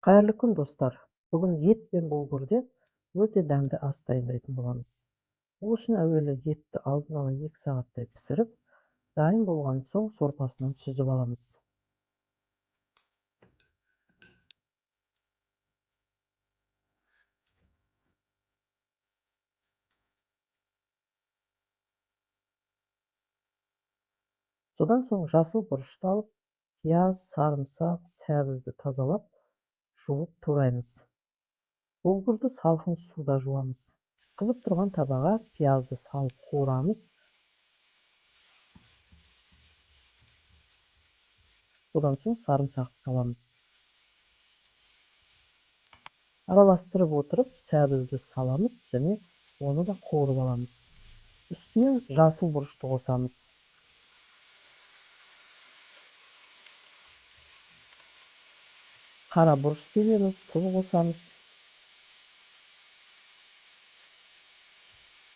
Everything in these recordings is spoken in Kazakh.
Қайырлы күн, достар! Бүгін ет пен булгурден өте дәмді ас дайындайтын боламыз. Ол үшін әуелі етті алдын ала 2 сағаттай пісіріп, дайын болған соң сорпасынан сүзіп аламыз. Содан соң жасыл бұрышты алып, пияз, сарымсақ, сәбізді тазалап, жуып тураймыз. Булгурды салқын суда жуамыз. Қызып тұрған табаға пиязды салып қуырамыз. Содан соң сарымсақты саламыз. Араластырып отырып, сәбізді саламыз және оны да қуырып аламыз. Үстіне жасыл бұрышты қосамыз. Қара бұрыш себеміз, тұз қосамыз.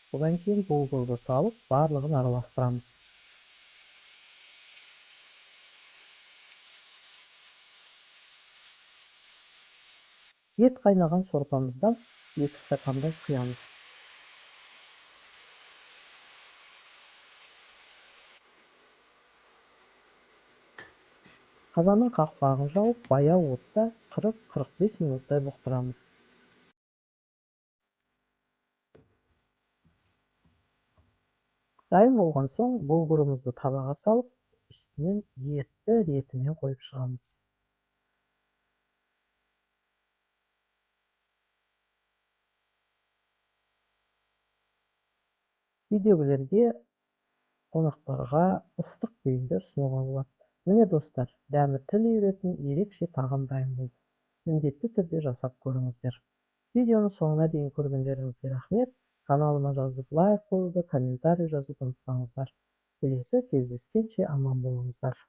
Содан кейін булгурды салып, барлығын араластырамыз. Ет қайнаған сорпамыздан 2 стакандай құямыз. Қазанның қақпағын жауып, баяу отта 40-45 минуттай бұқтырамыз. Дайын болған соң булгурымызды табаға салып, үстінен етті ретімен қойып шығамыз. Үйдегілерге, қонақтарға ыстық күйінде ұсынуға болады. Міне достар, дәмі тіл үйіретін ерекше тағам дайын болды. Міндетті түрде жасап көріңіздер. Видеоны соңына дейін көргендеріңізге рахмет. Каналыма жазып, лайк қоюды, комментарий жазуды ұмытпаңыздар. Келесі кездескенше аман болыңыздар.